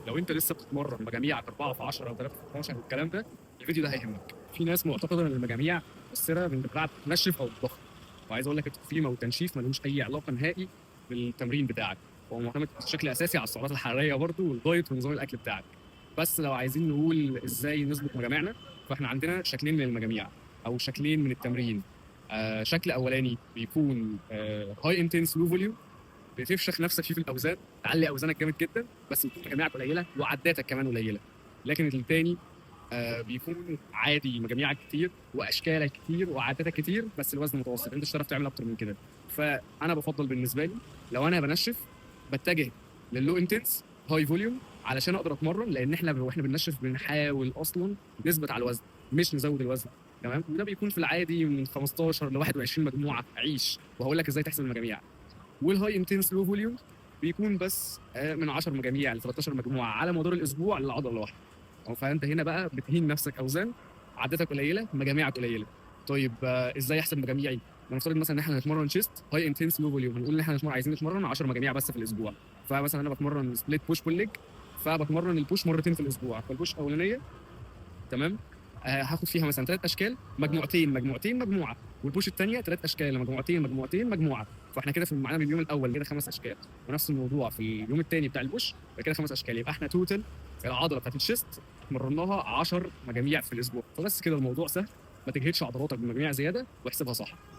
لو انت لسه بتتمرن مجاميعك 4 في 10 او 3 في 12 والكلام ده، الفيديو ده هيهمك. في ناس معتقده ان المجاميع مؤثرة بان انت بتلعب تنشف او تضخم، وعايز اقول لك التضخيم او التنشيف ملوش اي علاقة نهائي بالتمرين بتاعك. هو معتمد بشكل اساسي على السعرات الحرارية برضه وال diet ونظام الاكل بتاعك. بس لو عايزين نقول ازاي نظبط مجاميعنا، فاحنا عندنا شكلين من المجاميع او شكلين من التمرين. شكل اولاني بيكون high intense low volume، بتفشخ نفسك فيه في الاوزان، تعلي اوزانك جامد جدا، بس بتكون مجاميعك قليله وعداتك كمان قليله. لكن التاني بيكون عادي، مجاميعك كتير واشكالك كتير وعداتك كتير، بس الوزن متوسط، انت مش هتعرف تعمل اكتر من كده. فانا بفضل بالنسبة لي لو انا بنشف بتجه لل low intense high volume علشان اقدر اتمرن، لان احنا واحنا بننشف بنحاول اصلا نثبت على الوزن مش نزود الوزن، تمام؟ وده بيكون في العادي من 15 ل 21 مجموعة عيش، وهقول لك ازاي تحسب المجاميع. وال high intense low volume بيكون بس من 10 مجاميع ل 13 مجموعة على مدار الاسبوع للعضله الواحده. فانت هنا بقى بتهين نفسك اوزان، عدتك قليله، مجاميعك قليله. طيب ازاي احسب مجاميعي؟ نفترض مثلا ان احنا هنتمرن chest high intense low volume، هنقول ان احنا عايزين نتمرن 10 مجاميع بس في الاسبوع. فمثلا انا بتمرن split push pull leg، فبتمرن ال push مرتين في الاسبوع. فال push الاولانيه، تمام، هاخد فيها مثلا ثلاث اشكال، مجموعتين مجموعتين مجموعه، وال push الثانية ثلاث اشكال، مجموعتين مجموعتين مجموعه. فاحنا كده في معانا اليوم الاول كده خمس اشكال، ونفس الموضوع في اليوم الثاني بتاع ال push يبقى كده خمس اشكال. يبقى احنا total العضلة بتاعت ال chest مرناها 10 مجاميع في الاسبوع. فبس كده الموضوع سهل، ما تجهدش عضلاتك بمجاميع زيادة واحسبها صح.